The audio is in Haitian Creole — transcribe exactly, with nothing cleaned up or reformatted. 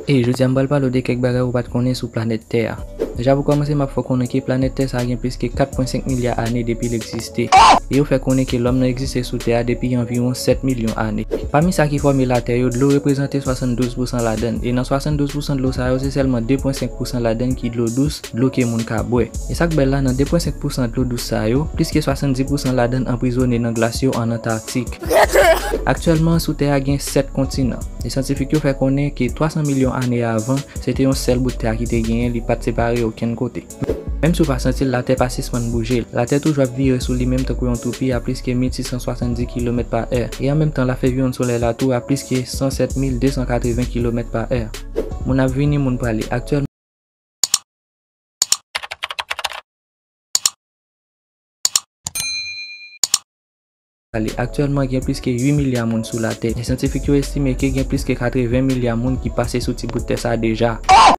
E jodi a m pral pale w de kèk bagay ou pa t konnen sou planèt Tè a. Deja pou kòmanse, m ap fè w konnen ke planèt Tè sa a gen plis ke kat pwen senk milya ane depi l egziste. E yo fè konnen ke lòm nan egziste sou Tè a depi anviwon sèt milyon ane. Pami sa ki fòme Latè yo, dlo reprezante swasanndouz pousan ladann. E nan swasanndouz pousan dlo sa yo, se sèlman de pwen senk pousan ladann ki dlo dous, dlo ke moun ka bwè. E sa k bèl la, nan de pwen senk pousan dlo dous sa yo, plis ke swasanndis pousan ladann anprizone nan glas yo ann Antaktik. Aktyèlman, sou Tè a gen sèt kontinan. E syantifik yo fè konnen ke twa san milyon ane avan, se te yon sèl bout tè ki te genyen, li pa t separe okenn kote. Menm si w pa santi l, Latè pa sispann bouje. Latè toujou ap vire sou li menm tankou yon toupi a plis ke mil sis san swasanndis kilomèt pa è. E an menm tan, l ap fè viwonn Solèy la tou a plis ke san sèt mil de san katreven kilomèt pa è. Moun ap vini, moun prale. Aktyèlman, Aktyèlman, gen plis ke uit milya moun sou Latè. E syantifik yo estime ke gen plis ke katreven milya moun ki pase sou ti bout tè sa a deja.